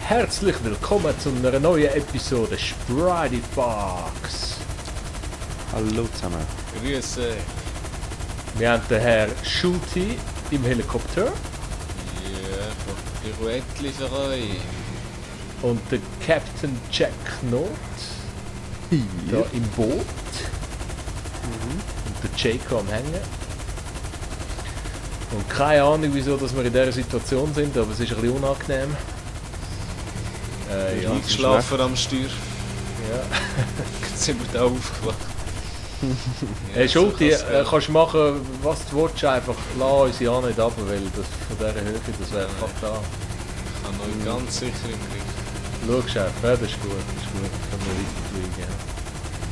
Herzlich willkommen zu einer neuen Episode Sprite Box. Hallo zusammen. Grüße. Wir haben den Herr Schulte im Helikopter Ja, Pirouettlieferei. und den Captain Jack Knot da im Boot. Und der Jaco am Hängen. Und keine Ahnung, wieso dass wir in dieser Situation sind, aber es ist ein bisschen unangenehm. Ja, Eingeschlafen am Steuer. ja. Jetzt sind wir da aufgewacht. Hey Schulte, so kann's kannst du machen, was du willst, einfach lass uns ja nicht runter, weil das von dieser Höhe, das wäre fatal. Ich habe noch ganz sicher im Griff. Schau, Chef, ja, das ist gut, Können wir weiterfliegen, ja.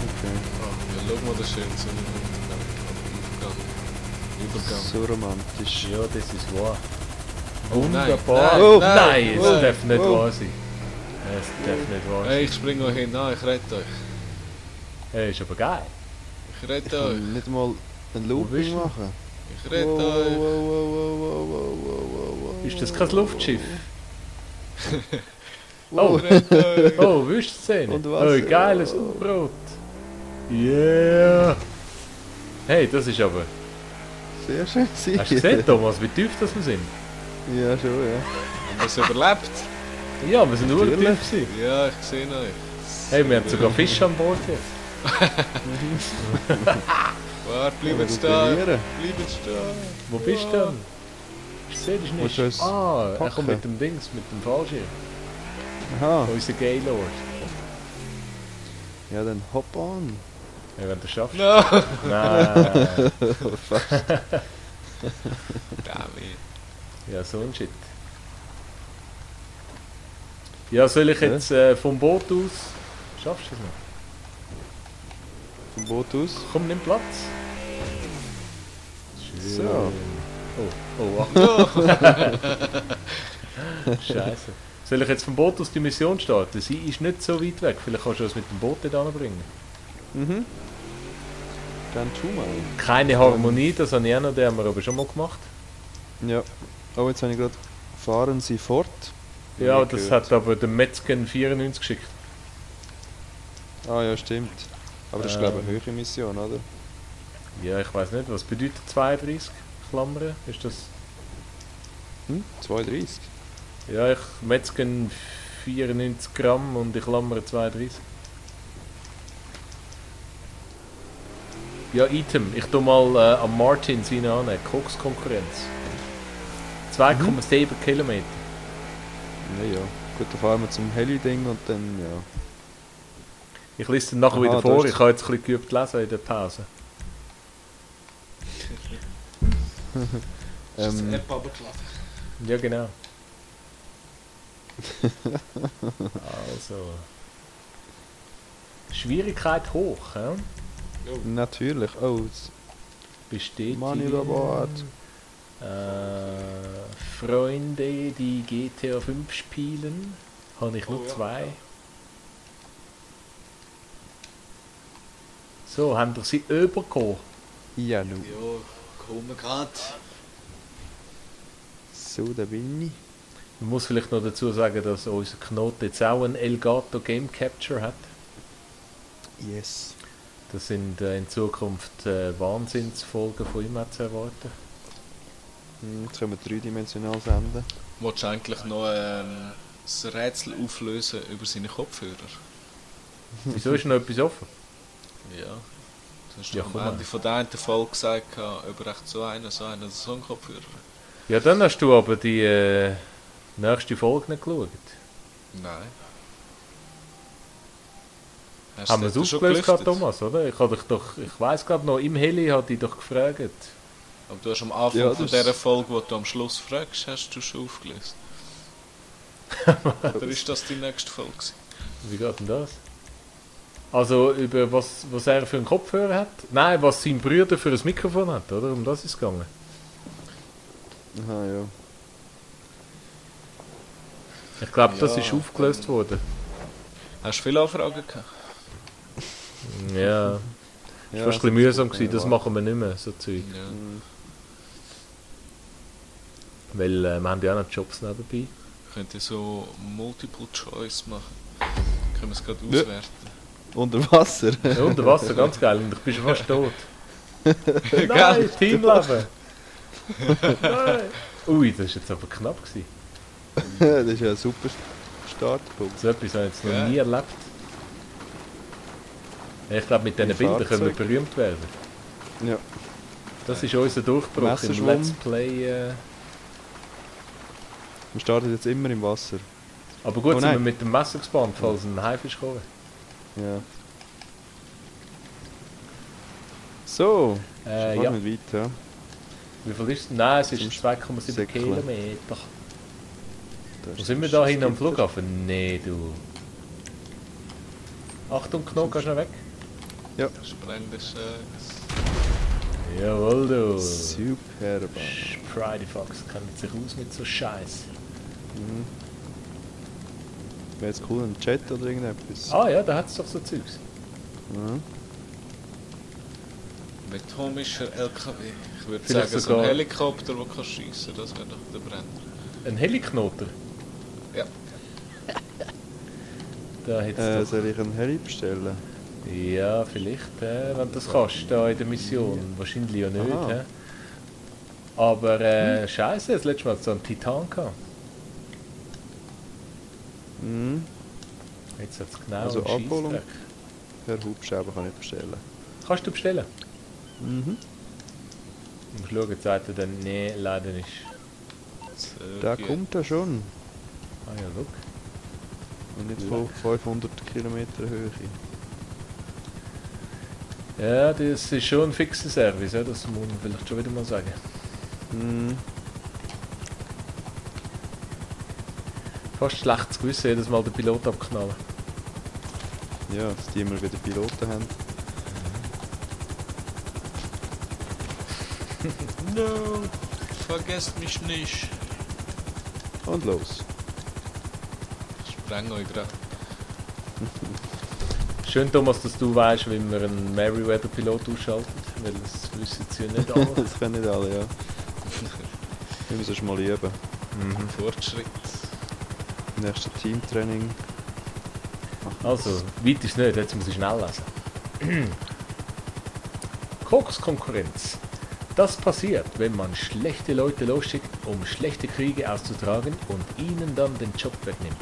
Okay. Ja, schau mal, das schön Sonnenuntergang. Übergang. So romantisch. Ja, das ist wahr. Oh, Wunderbar! nein, Oh, nein, nein, es nein, darf nicht oh. wahr sein. Es darf nicht wahr Hey, sein. ich springe noch hin, ich rette euch. Hey, ist aber geil. Ich Ich rette euch. kann nicht mal ein bist Looping du? machen. Ich rette euch. Ist das kein Luftschiff? Wow. Ich rette euch. Oh, Wüstenszene. Und was? Oh, geiles Brot. Yeah! Hey, das ist aber... Sehr schön. Hast du gesehen, Thomas, wie tief das wir sind? Ja, schon, ja. Haben wir es überlebt? Ja, wir sind nur Natürlich. tief gewesen. Ja, ich sehe euch. Hey, wir haben sogar Fisch an Bord hier. Warte, bleibt Aber da. probieren. Bleibt stehen. Wo bist du denn? Ich sehe dich Musst nicht. du uns Ah, er packen? kommt mit dem Dings, mit dem Fallschirm. Aha. Unser Gaylord. Ja, dann hop on. Ja, wenn du es schaffst. No! Nein. Damn it. Ja, so ein Shit. Ja, soll ich jetzt vom Boot aus... Schaffst du es noch? Vom Boot aus. Komm, nimm Platz. Schön. So. Oh, ach. Scheiße. Soll ich jetzt vom Boot aus die Mission starten? Sie ist nicht so weit weg. Vielleicht kannst du uns mit dem Boot dort anbringen. Mhm. Dann tu mal. Keine Harmonie, das habe ich auch noch, den haben wir aber schon mal gemacht. Ja. Oh, jetzt habe ich gerade... Fahren Sie fort. Ja, Nie das gehört. hat aber der Metzgen 94 geschickt. Ah ja, stimmt. Aber das ist glaube ich Ähm. eine höhere Mission, oder? Ja, ich weiß nicht, was bedeutet 32 Klammern? Ist das... Hm? 32. Ja, ich Metzgen 94 Gramm und ich klammere 32. Ja, Item. Ich tu mal am Martin seine an. Koks-Konkurrenz. 2,7 Kilometer. Ja, ja. Gut, dann fahren wir zum Heli-Ding und dann, ja. Ich lese dann nachher Aha, wieder da vor. ist- Ich habe jetzt ein bisschen geübt lesen in der Pause. App abgeladen. Ja, genau. Also. Schwierigkeit hoch, ja? Natürlich. Oh, das Bestätigen. Money Robot. Freunde, die GTA 5 spielen, habe ich nur Oh ja. 2. So, haben wir sie übergekommen? Ja, nu. Ja, komme gerade. So, da bin ich. Man muss vielleicht noch dazu sagen, dass unser Knoten jetzt auch ein Elgato Game Capture hat. Yes. Das sind in Zukunft Wahnsinnsfolgen von ihm auch zu erwarten. Jetzt können wir dreidimensional senden. Wolltest du eigentlich noch das Rätsel auflösen über seine Kopfhörer? Wieso ist noch etwas offen? Ja. Du hast Ja, doch komm am mal. Ende von der einen Folge gesagt, ob er echt so einen oder so einen Kopfhörer. Ja, dann hast du aber die nächste Folge nicht geschaut. Nein. Hast Haben wir du es schon aufgelöst gehabt, gelüftet? Thomas, oder? Ich habe dich doch, ich weiss glaube noch, im Heli hat ich doch gefragt. Aber du hast am Anfang Ja, von das- dieser Folge, wo du am Schluss fragst, hast du schon aufgelöst. Oder ist das die nächste Folge gewesen? Wie geht denn das? Also über was er für einen Kopfhörer hat? Nein, was sein Bruder für ein Mikrofon hat, oder? Um das ist es gegangen. Aha, ja. Ich glaube, das Ja, ist aufgelöst worden. Hast du viele Anfragen gehabt? Ja, ist Ja, fast ein bisschen mühsam gewesen, das ja. machen wir nicht mehr, so Zeug. Ja. Hm, Weil wir haben ja auch noch Jobs nebenbei. könnte so Multiple Choice machen. Können wir es gerade Ja. auswerten. Unter Wasser. Ja, unter Wasser, ganz geil. Und ich bin schon fast tot. Nein, Gell? Teamleben! Nein! Ui, das war jetzt aber knapp gewesen. Das ist ja ein super Startpunkt. So etwas habe ich jetzt noch Ja. nie erlebt. Ich glaube, mit diesen Ein Bildern können wir Fahrzeug. berühmt werden. Ja. Das ist unser Durchbruch im Messerschwung. Let's Play. Wir starten jetzt immer im Wasser. Aber gut, Oh sind wir nein. mit dem Messer gespannt, falls ein Haifisch kommt. Ja. So, Ja. ja. Nicht weit, ja. Wie viel ist es? Nein, es ist Zum 2,7 Säckle. Kilometer. Das Wo ist sind wir da hinten am Gitter. Flughafen? Nee, du. Achtung, Knock, gehst du noch weg? Spreng des Jawohl, du. Super. Pridefox kennt sich aus mit so Scheiß. Mhm. Wäre jetzt cool, ein Jet oder irgendetwas. Ah ja, da hat es doch so Zeugs. Mhm. Atomischer LKW. Ich würde Vielleicht sagen, so ein sogar- Helikopter, der kann schiessen, das wäre doch der Brenner. Ein Heliknoter? Ja. Da hätt's Soll ich einen Heli bestellen? doch. Ja, vielleicht, wenn du das kannst, da in der Mission. Wahrscheinlich ja nicht. Aha. Hä? Aber Scheiße, das letzte Mal hat es so einen Titan gehabt. Mhm. Jetzt hat es genau Also einen Abholung. Scheissdreck. Per Hubschrauber kann ich bestellen. Kannst du bestellen? Mhm. Du musst schauen, sagt er dann, nee, leider nicht. Sehr Der gut. kommt da schon. Ah ja, look. Und nicht von 500 Kilometer Höhe. Ja, das ist schon ein fixer Service, ja, das muss man vielleicht schon wieder mal sagen. Mhm. Fast schlechtes Gewissen, jedes Mal den Pilot abknallen. Ja, dass die immer wieder Piloten haben. No, vergesst mich nicht. Und los. Ich spreng euch gerade. Schön, Thomas, dass du weißt, wie man einen Merryweather-Pilot ausschaltet, weil das wissen sie ja nicht alle. Das können nicht alle, ja. Wir müssen es mal üben. Mhm. Fortschritt. Nächstes Teamtraining. Also, weit ist nicht, jetzt muss ich schnell lesen. Kokskonkurrenz. Das passiert, wenn man schlechte Leute losschickt, um schlechte Kriege auszutragen und ihnen dann den Job wegnimmt.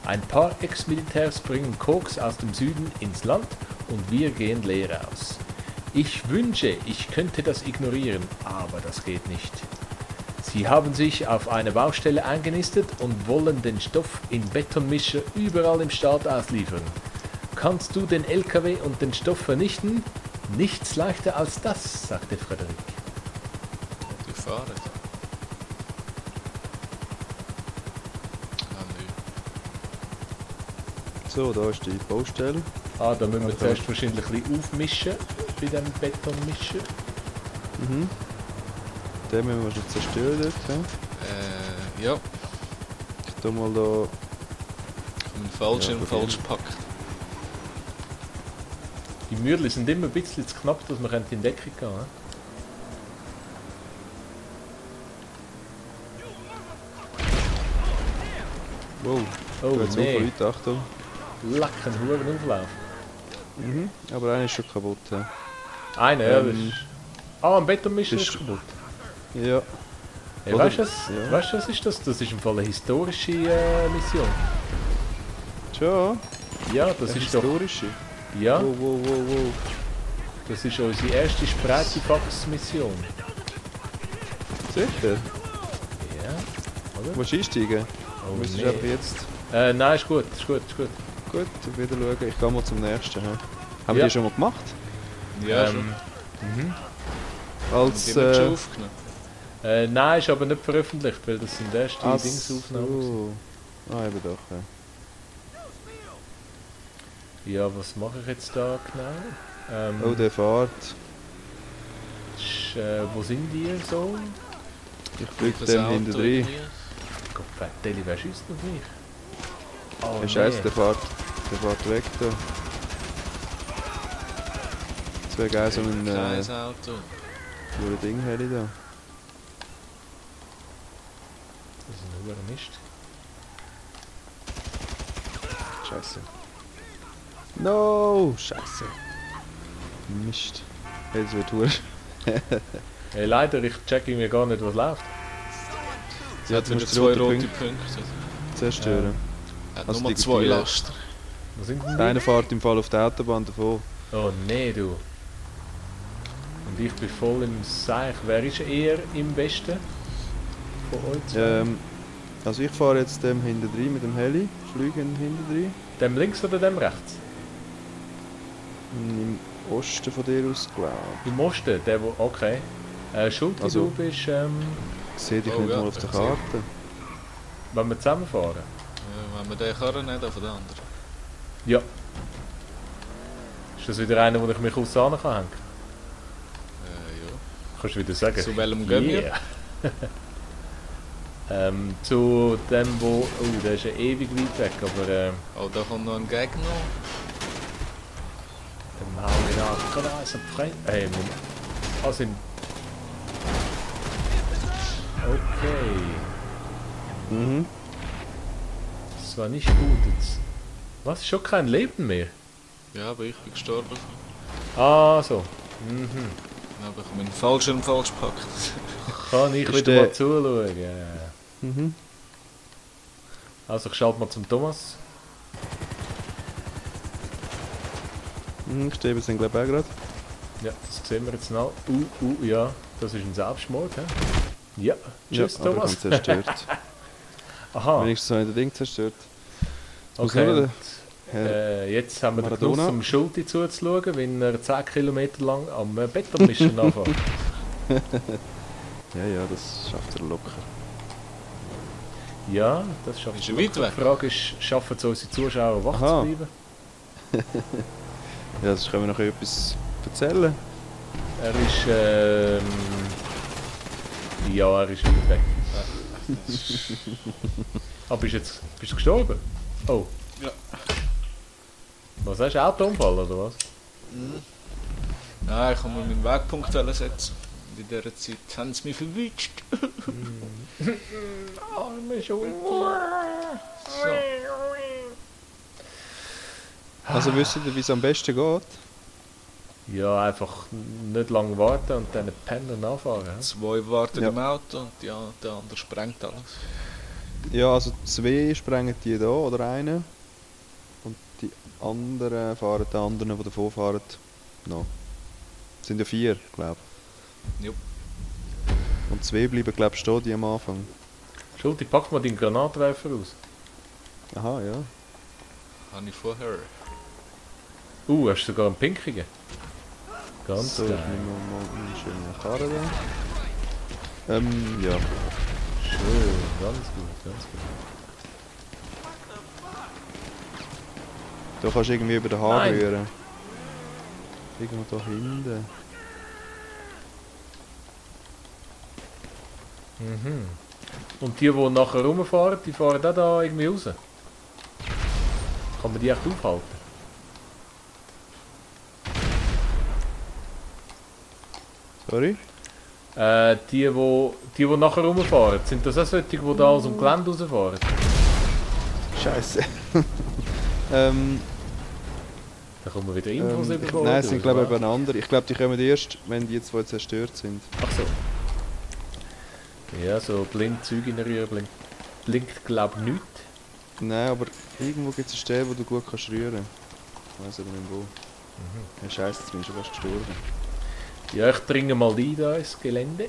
Ein paar Ex-Militärs bringen Koks aus dem Süden ins Land und wir gehen leer aus. Ich wünsche, ich könnte das ignorieren, aber das geht nicht. Sie haben sich auf eine Baustelle eingenistet und wollen den Stoff in Betonmischer überall im Staat ausliefern. Kannst du den LKW und den Stoff vernichten? Nichts leichter als das, sagte Frederik. Die fahren. Ah, nö. So, da ist die Baustelle. Ah, da müssen wir Also. zuerst wahrscheinlich ein bisschen aufmischen bei dem Betonmischer. Mhm. Den müssen wir schon zerstören dort. Ja. Ja, Ich tu mal da. ich bin falsch Ja, im gut. falsch packt. Die Mürli sind immer ein bisschen zu knapp, dass man in Deckung gehen kann. Wow. Oh Jetzt nee, Leute, Achtung. lecken Huren Auflauf. Mhm. Aber einer ist schon kaputt. Ja. Einer, ja, das Ähm, ist... Ah, ein Betonmischer das ist ist- kaputt. Ja. Hey, Oder- weißt du, ja. was ist das? Das ist im Fall eine historische Mission. Schon? Ja, das Eine ist doch... historische. Ja, Wow, wow, wow, wow. das ist unsere erste Spreitifax-Mission. Sicher? Ja, oder? Willst du einsteigen? Oh, Müsstest nee. du einfach jetzt. Nein, ist gut, ist gut, ist gut. Gut, wieder schauen. Ich gehe mal zum nächsten. Ja. Haben wir Ja. die schon mal gemacht? Ja, schon. Mhm. Als. Die wird schon aufgenommen. Nein, ist aber nicht veröffentlicht, weil das sind erst die ach Dingsaufnahmen. so. Ah, eben doch. Ja. Ja, was mache ich jetzt da genau? Oh, der fährt. Wo sind die so? Ich fliege Das dem Auto hinten rein. irgendwie. Gott, Deli, wer schießt auf mich? Oh, Hey, Scheiße, der fährt weg da. Das wäre geil, so ein Kleines Auto. Ding hätte ich da. Das ist ein hoher Mist. Scheiße. No! Scheiße. Mist. Hey, das wird durch. Hey, leider, ich check irgendwie gar nicht, was läuft. Sie hat wieder 2 rote Punkte. Zerstören. Hat Also nur die 2 die- Laster. Was sind denn Einer die? fährt im Fall auf der Autobahn davon. Oh nee, du. Und ich bin voll im Seich. Wer ist eher im Westen? Von euch zwei? Also ich fahre jetzt dem hinten rein mit dem Heli. Fliegen hinten rein. Dem links oder dem rechts? Im Osten von dir aus, glaube Im Osten, der wo... Okay. Schulti, Also- du bist... ich. Sehe dich Oh nicht ja, mal auf der ich sehe. Karte. wenn wir zusammenfahren? Ja, wenn wir den Karren nicht, von der anderen. Ja. Ist das wieder einer, wo ich mich aussen kann hängen? Ja. Kannst du wieder sagen? Zu welchem gehen wir? Yeah. Zu dem, wo... Oh, der ist ja ewig weit weg, aber... Oh, da kommt noch ein Gegner. Dann hauen wir da gerade eins frei. Hey, Moment. Ah, sind... Okay. Mhm. Das war nicht gut jetzt. Was? Schon kein Leben mehr? Ja, aber ich bin gestorben. Ah, so. Mhm. Dann habe ich meinen Fallschirm falsch gepackt. Kann ich Ist wieder der- mal zuschauen? Mhm. Also ich schalte mal zum Thomas. Ich stehe bis in glaube ich auch gerade. Ja, das sehen wir jetzt noch. Ja, das ist ein Selbstmord, hä? Ja, tschüss Ja, aber Thomas. ich habe zerstört. Aha, Wenigstens habe ich das Ding zerstört. okay. muss Und, Herr jetzt haben wir den Maradona. Genuss, um Schulti zuzuschauen, wenn er 10 Kilometer lang am Betonmischen anfängt. Ja, das schafft er locker. Ja, das schafft Ist er weit weg? Die Frage ist, schaffen es unsere Zuschauer wach Aha. zu bleiben? Ja, sonst können wir noch etwas erzählen. Er ist, ja, er ist weit weg. Aber bist du gestorben? Oh. Ja. Was hast du, Autounfall oder was? Nein, ich kann mir meinen Wegpunkt setzen. Und in dieser Zeit haben sie mich verwünscht. Arme Schulti. So. Also wisst ihr, wie es am besten geht? Ja, einfach nicht lange warten und dann den Penner nachfahren. hä? 2 warten Ja. im Auto und der andere sprengt alles. Ja, also 2 sprengen die da oder eine. Und die anderen fahren die anderen, die davor fahren, noch. Es sind ja 4, glaube ich. Jupp. Und 2 bleiben, glaube ich, stehen, die am Anfang. Schulti, pack mal deinen Granatwerfer aus. Aha, ja. Habe ich vorher. Hast du sogar einen pinkigen? Ganz So, ich geil. nehme mal einen schönen Karren da. Ja. Schön, ganz gut, ganz gut. Da kannst du irgendwie über den Haar Nein. rühren. Irgendwo da hinten. Mhm. Und die nachher rumfahren, die fahren auch da irgendwie raus. Kann man die echt aufhalten? Sorry? Die nachher rumfahren, sind das auch solche, die da aus dem Gelände rausfahren? Scheiße. Da kommen wir wieder Infos bekommen. Nein, es sind glaube ich eben andere. Ich glaube, die kommen erst, wenn die 2 zerstört sind. Ach so. Ja, so blind Zeug in der Rühre blinkt glaube ich nichts. Nein, aber irgendwo gibt es eine Stelle, wo du gut kannst rühren. Ich weiss aber nicht wo. Ja, scheiße, jetzt bin ich schon fast gestorben. Ja, ich dringe mal rein da ins Gelände.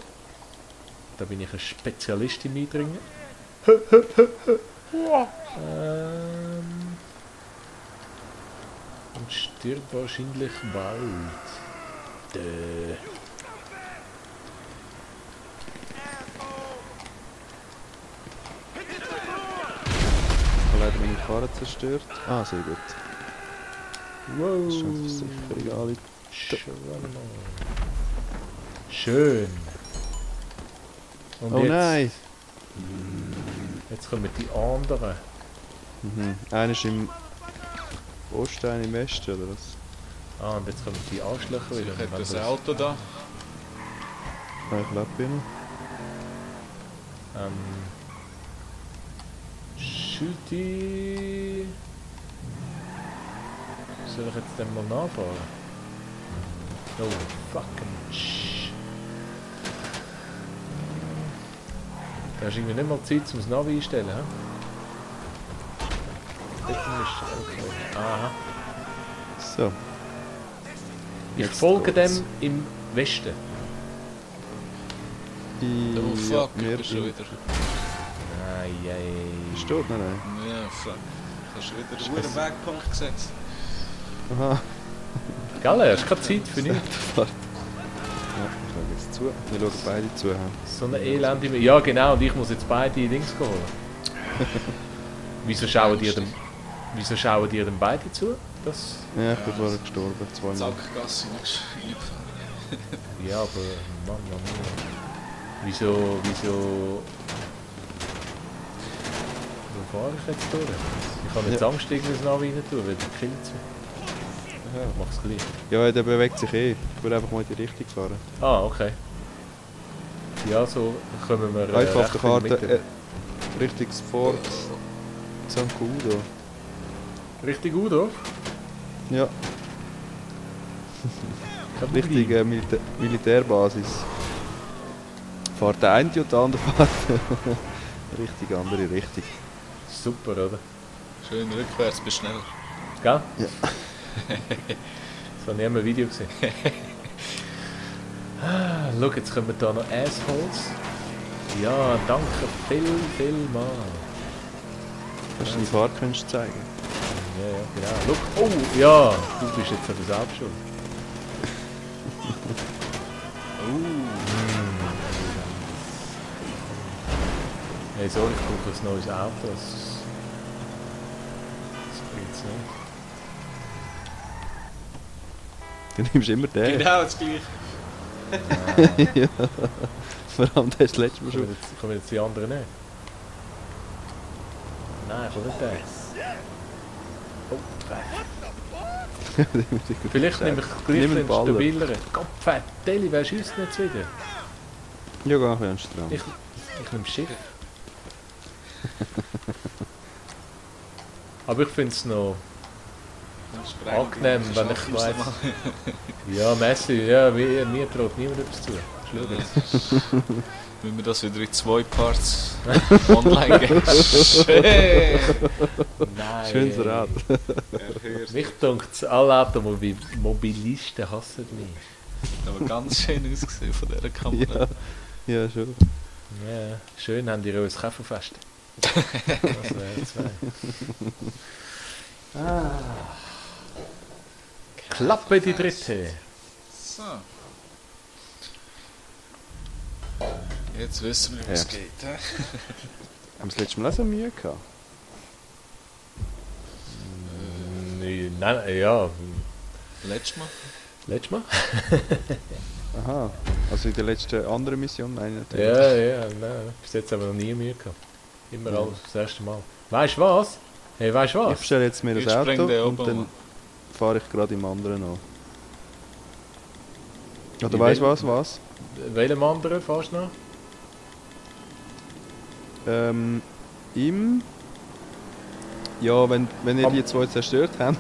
Da bin ich ein Spezialist im Eindringen. Und stirbt wahrscheinlich bald. Dö. Ich habe leider meine Karre zerstört. Ah, sehr gut. Wow. Das ist schon Versicherung alle. Schön. Und Oh jetzt, nein! Jetzt kommen die anderen. Mhm. Einer ist im Osten, einer im Westen, oder was? Ah, und jetzt kommen die Arschlöcher wieder. Ich hätte Wenn das wir Auto da. Ah, ich glaube ihn. Schulti. soll ich jetzt dann mal nachfahren? Oh, fucking shit. Da hast du irgendwie nicht mal Zeit, um das Navi einstellen, hä? Okay. Aha. So. Ich Jetzt folge geht's. dem im Westen. Oh fuck, ja, ich bin schon wieder. Steht noch nicht. Ja, fuck. Ich habe schon wieder einen guten Wegpunkt gesetzt. Aha. Gell, hast keine Zeit für nichts. Warte. Ja, ich schaue jetzt zu. Wir schauen beide zu. Ja. So eine Elende. Ja, genau, und ich muss jetzt beide Links holen. Wieso schauen die denn beide zu? Das... Ja, ich bin vorher gestorben. Zweimal. Zack, Gassi reingefahren. Ja, aber... Mann. Wieso... Wo fahre ich jetzt durch? Ich kann jetzt Angst irgendwie das Navi rein tun, weil der killt mich. Ja. Ich mach's gleich. Ja, der bewegt sich eh. Ich will einfach mal in die Richtung fahren. Ah, okay. Ja, so kommen wir Einfach auf recht der in die Karte Mitte. Richtung Fort Zancudo. Richtig gut, oder? Ja, Kein Richtung Problem. Militärbasis. Fahrt der eine und der andere fährt richtig andere Richtung. Super, oder? Schön rückwärts, bist schnell. Gell? Ja. Das habe ich im Video gesehen. Schau, jetzt kommen da noch Assholes. Ja, danke viel mal. Kannst du deine Fahrkünste zeigen? Ja, genau. Schau, oh, ja, du bist jetzt aber selbst schuld. Hey, sorry, ich brauche ein neues Auto. Das bringt's nicht. Du nimmst immer den. Genau das gleiche. Ja. Vor allem der ist das letzte Mal schon. Kommen jetzt die anderen nicht? Nein, kommt nicht der. Oh, vielleicht nehme ich gleich Nimm den den Baller. stabileren. Gottverdeli, wer schießt denn jetzt wieder? Ja, geh ein bisschen an den Strand. Ich nehme das Schiff. Aber ich finde es noch angenehm, wenn ich weiss. Ja, Messi, ja, mir traut niemand etwas zu. Schau jetzt. Wenn wir das wieder in 2 Parts online geben. Hey. Nein. Schönes Rad. Mich denkt, alle Automobilisten hassen mich. Aber ganz schön ausgesehen von dieser Kamera. Ja, schon. Ja, schön haben die auch ein Käferfest. Das wäre zwei. Klappe die dritte. So. Jetzt wissen wir, wie es geht. He? Haben wir das letzte Mal auch so Mühe gehabt? Nein, ja. Letztes Mal? Letztes Mal? Aha, also in der letzten anderen Mission meine ich natürlich. Ja, nein. Bis jetzt haben wir noch nie Mühe gehabt. Immer alles das erste Mal. Weißt du was? Hey, weißt du Ich was? bestelle jetzt mir das Jetzt springt Auto der und oben dann an. fahre ich gerade im anderen an. Oder In weißt du wel- was? Welchem anderen fährst du noch? Im... Ja, wenn ihr Am- die zwei zerstört habt,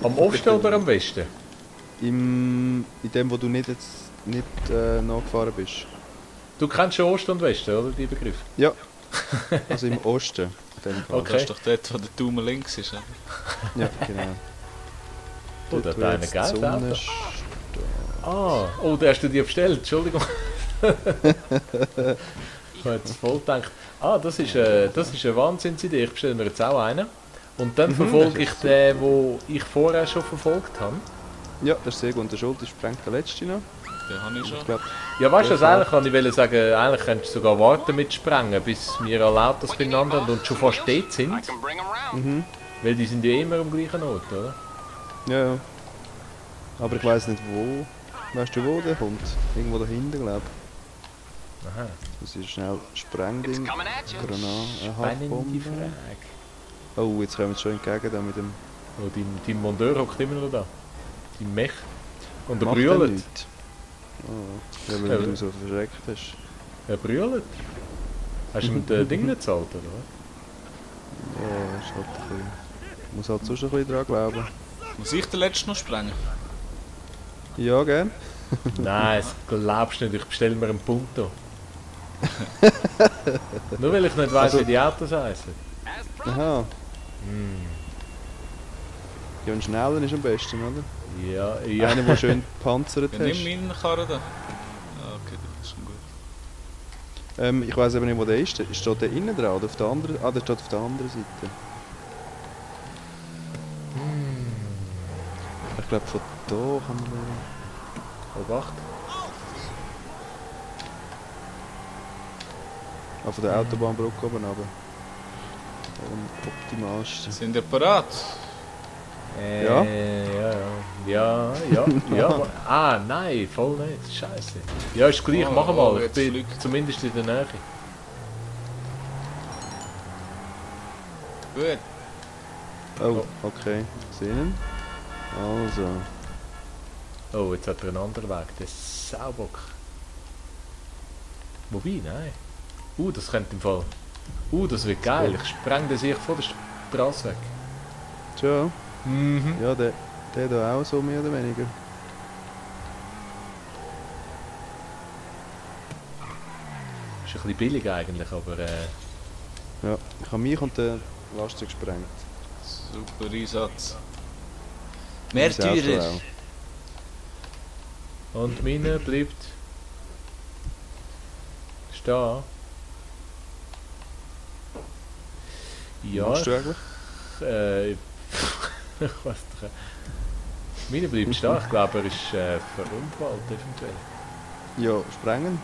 Am Osten oder am Westen? in dem, wo du nicht nachgefahren bist. Du kennst schon Ost und Westen, oder? Die Begriff. Ja, also im Osten. In dem Fall. Okay. Das ist doch dort, wo der Daumen links ist. He? Ja, genau. Oh, da Dort, hat wo einer jetzt Geld, die Sonne Alter. steht. Oh, da hast du die bestellt, Entschuldigung. Ich habe jetzt voll gedacht, das ist eine Wahnsinnsidee, ich bestelle mir jetzt auch einen. Und dann verfolge ich den, den ich vorher schon verfolgt habe. Ja, das ist sehr gut. Und der Schulter sprengt der letzte noch. Den habe ich schon. Ich glaube, Ja, weißt du, Ja, eigentlich kann ich sagen, eigentlich könntest du sogar warten mit Sprengen, bis wir alle Autos beieinander haben und schon fast dort sind. Weil die sind ja immer am gleichen Ort, oder? ja. Aber ich weiß nicht wo. Weißt du wo der kommt? Irgendwo da hinten, glaube ich. Aha, Das ist schnell Sprengding. Granate, eine spannende Hackbombe. Frage. Oh, jetzt kommen wir schon entgegen da mit dem... Oh, dein Mondeur hockt immer noch da. Dein Mech. Und er Macht er brüllt. nichts. Oh, ja, weil Ja, du so verschreckt hast. Er brüllt. Hast du ihm das Ding nicht gezahlt, oder was? Ja, ist halt ein bisschen... Muss halt sonst ein bisschen dran glauben. Muss ich den letzten noch sprengen? Ja, gern. Nein, das glaubst du nicht, ich bestelle mir einen Punto. Nur weil ich nicht weiss, Also- wie die Autos heißen. Aha. Ja, und schneller ist am besten, oder? Ja, ja. Einer, der schön gepanzert Ja, nimm hast. meinen Karren da. Ah, okay, das ist schon gut. Ich weiss aber nicht, wo der ist. Steht der innen dran oder auf der anderen? Ah, der steht auf der anderen Seite. Ich glaube, von da kann man... Obacht. Ah, von der Autobahnbrücke oben runter. Am optimalsten. Sind ihr parat? Ja? Ja. Ah, nein, voll nicht. Scheiße. Ja, ist gleich, Oh, mach mal. Ich jetzt bin fliegt. zumindest in der Nähe. Gut. Oh, okay. Sehen. Also. Oh, jetzt hat er einen anderen Weg. Der Saubock. Wobei, nein. Das könnte im Fall. Das wird geil. Ich spreng den sich von der Straße weg. Tja. Mhm. Ja, der da auch so mehr oder weniger. Ist ein bisschen billig eigentlich, aber Ja, ich habe mich und den Laster gesprengt. Super Einsatz. Das Auto auch. und meine bleibt stehen. Ja, Was machst du eigentlich? ich weiß nicht. Meine bleibt stehen. Ich glaube, er ist verunfallt eventuell. Ja, sprengen?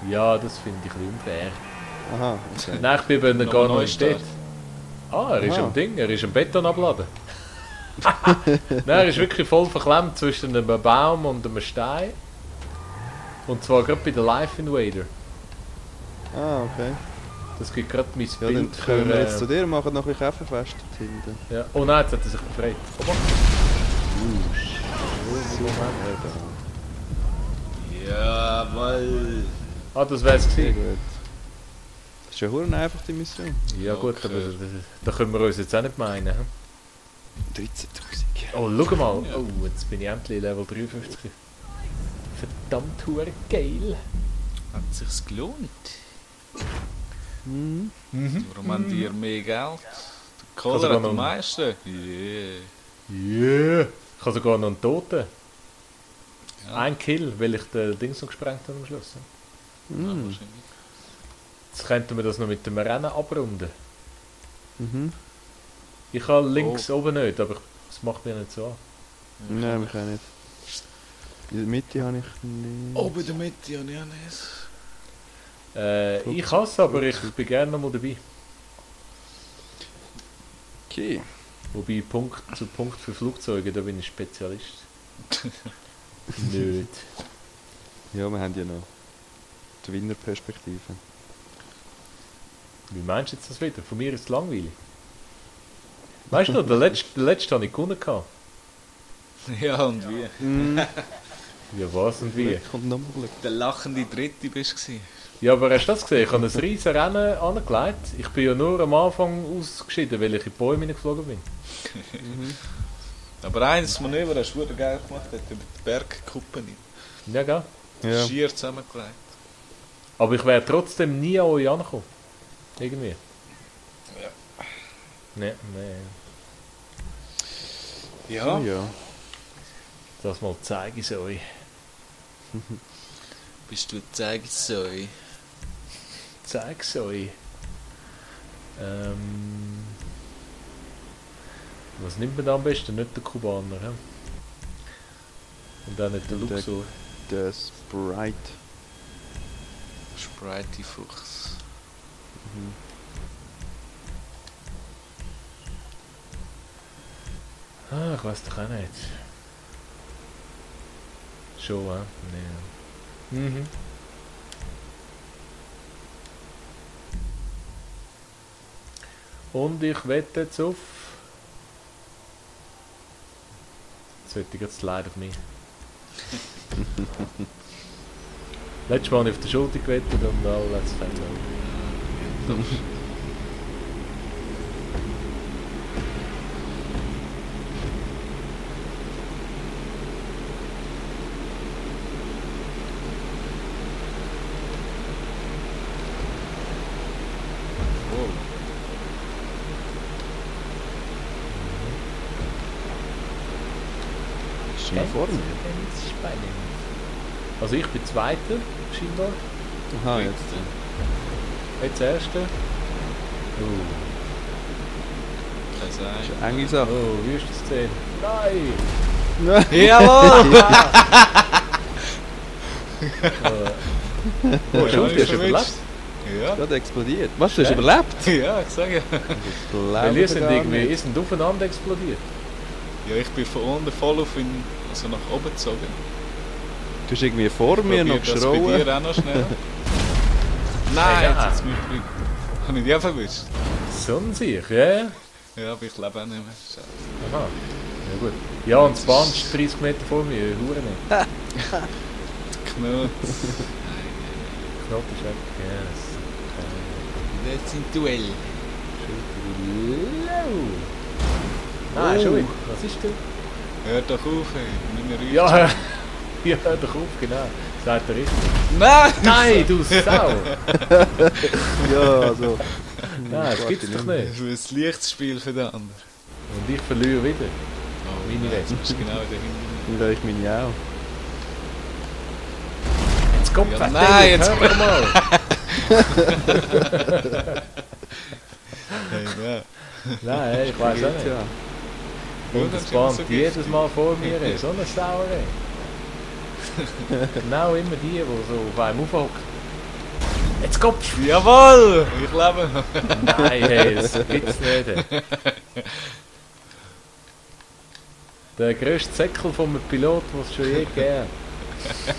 Ja, das finde ich ein bisschen unfair. Aha, okay. Nein, ich bin eben Noch gar ein noch nicht dort. Er ist Aha. am Ding, er ist am Beton abladen. Nein, er ist wirklich voll verklemmt zwischen einem Baum und einem Stein. Und zwar gerade bei der Life Invader. Ah, okay. Das gibt gerade mein Ja, dann Bild können wir jetzt zu für... dir und machen noch ein bisschen Käferfest dort hinten. Ja. Oh nein, jetzt hat er sich befreit. Jawoll. Ah, das wär's Sehr gewesen. gut. Das ist ja verdammt einfach, die Mission. Ja gut, Okay. aber da können wir uns jetzt auch nicht meinen. Hm? 13'000. Oh, schau mal. Ja. Oh, jetzt bin ich endlich Level 53. Verdammt hure geil. Hat sich's gelohnt? Mhm. Warum haben die mehr Geld? Der sogar Kohler hat noch- am meisten. Yeah. Yeah. Ich habe sogar noch einen Toten. Ja. Ein Kill, weil ich den Dings noch gesprengt habe am Schluss. Ja, Mhm. wahrscheinlich. Jetzt könnten wir das noch mit dem Rennen abrunden. Mhm. Ich habe links oben nicht, aber das macht mir nicht so an. Nein, mich auch nicht. In der Mitte habe ich nicht. Oben in der Mitte habe ich auch nicht. Ich hasse, aber ich bin gerne noch mal dabei. Okay. Wobei Punkt zu Punkt für Flugzeuge, da bin ich Spezialist. Nicht. Ja, wir haben ja noch die Winnerperspektive. Wie meinst du jetzt das wieder? Von mir ist es langweilig. Weißt du noch, der letzte habe ich gewonnen gehabt. Ja, und wie? Mhm. Ja, was und wie? Kommt nochmal Glück. Der lachende Dritte bist du. Ja, aber hast du das gesehen? Ich habe ein riesen Rennen angelegt. Ich bin ja nur am Anfang ausgeschieden, weil ich in die Bäume hineingeflogen bin. Aber eines Manöver hast du verdammt geil gemacht, hat über die Bergkuppen Ja, gell? Ja. schier zusammengelegt. Aber ich wäre trotzdem nie an euch angekommen. Irgendwie. Ja. Nee, nee. Ja. Ja. Das mal zeige ich es euch. Bist du Zeigsäu? Zeig es euch. Was nimmt man da am besten? Nicht der Kubaner, he? Und auch nicht der Der- Luxor. Der Sprite. Sprite Fuchs. Ah, ich weiß doch auch nicht. Schon, Nee. Mhm. Und ich wette jetzt auf... Jetzt wette ich jetzt Slide auf mich. Letztes Mal habe ich auf der Schulter gewettet und alles fällt Bist du noch vor mir? Ganz spannend. Also ich bin Zweiter, scheinbar. Aha, jetzt. Jetzt Erster. Kann sein. Das ist eine enge Sache. Oh, wie ist das denn? Nein! Jawohl! Oh, schon, ich du hast verwünscht. überlebt. Ja. Gerade explodiert. Was, du hast Ja. überlebt? Ja, ich sage ja. Weil ihr sind irgendwie ihr sind aufeinander explodiert. Ja, ich bin von unten voll auf ihn, also nach oben gezogen. Du hast irgendwie vor mir noch Probier das bei geschrauen. dir auch noch schnell. Nein, Ja. jetzt hat es mich drin. Habe ich dich auch verwischt? Sonnensicht, ja? Ja. Ja, aber ich lebe auch nicht mehr. Scheiße. Aha. Ja gut. Ja, und das Band ist 30 Meter vor mir, Hure nicht. Knut. Knopf ist weg. Yes. Das sind Duell. Low. Nein, schon wieder. Was ist denn? Hör doch auf, ey. Meine Rüche. Ja, ja, hör doch auf, genau. Sagt er richtig. Nein! Nein, du Sau! Ja, also. Nein, das gibt's doch nicht. Das ist ein Lichtspiel für den anderen. Und ich verliere wieder. Oh, Meine nein, Weste. du bist genau dahinter. Ja, ich meine auch. Jetzt kommt Ja, verdammt, nein, jetzt- hör doch mal! Hey, nein. Nein, ich weiß auch nicht. Ja. Und das Band jedes Mal vor mir ist. So eine Sauerei. Genau immer die so auf einem aufhocken. Jetzt Kopf! Jawohl! Ich lebe noch. Nein, hey, das gibt's nicht. Der grösste Säckel von einem Pilot, den es schon je gegeben hat.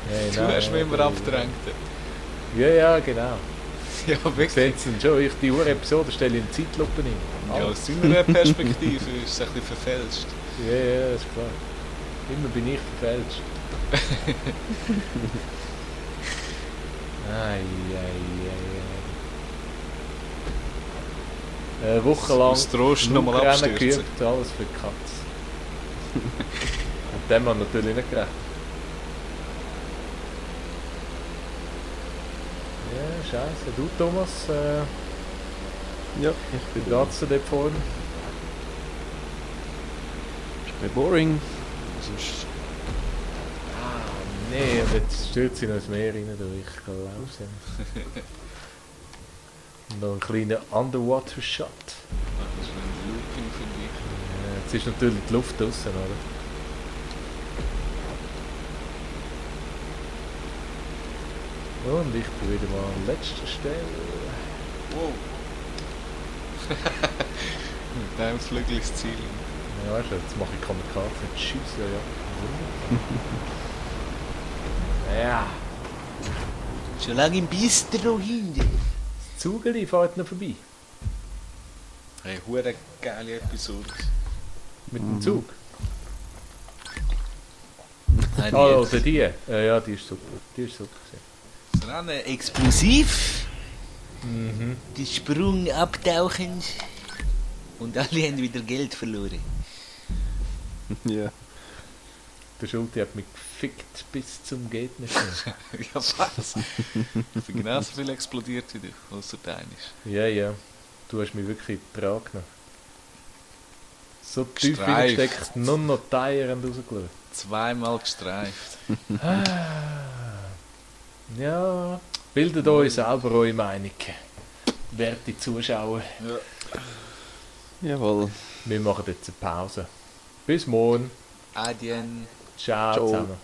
Hey, Du hast mich immer abgedrängt. Ja, ja, genau. Ja, wirklich. Seht ihr schon, ich die Uhr-Episode stelle in Zeitlupe ein. Ja, aus deiner Perspektive ist es ein bisschen verfälscht. Ja, ja, ist klar. Immer bin ich verfälscht. Ei, ei, ei, ei. Eine Woche lang Aus Trost nochmal Flugrennen abstürzen. geübt, alles für die Katze. Und dem haben wir natürlich nicht gerechnet. Ja, scheiße. Du, Thomas, Ja, ich wie bin da. geht's dir dort vorne? Ist ein bisschen boring. Sonst Nee, und jetzt stürzt sie noch ins Meer rein, du, ich kann laufen. Und noch ein kleiner Underwater-Shot. Das ist ein Looping für dich. Ja, jetzt ist natürlich die Luft draussen, oder? Und ich bin wieder mal an letzter Stelle. Wow. Mit dem Flügel ins Ziel. Ja, weißt du, jetzt mache ich Kamikaze, jetzt schieße ja. Ja, Schon lange im Bistro hinter. das Zugeli fährt noch vorbei. Hey, hure geile Episode. Mit dem Zug. Nein, Ah, oder die. Ja, die ist super. Die ist super gewesen. Rennen explosiv. Mhm. Die Sprung abtauchend. Und alle haben wieder Geld verloren. ja. Der Schulte hat mich gefickt bis zum geht nicht mehr. Ja, was? Ich bin genauso viel explodiert wie du, außer deines. Ja, ja. Du hast mich wirklich getragen. So tief Gestreift. gesteckt, nur noch die Eier haben rausgeschaut. Zweimal gestreift. Ja, bildet euch selber eure Meinung. Werte Zuschauer. Jawohl. Wir machen jetzt eine Pause. Bis morgen. Adien. Ciao Ciao. zusammen.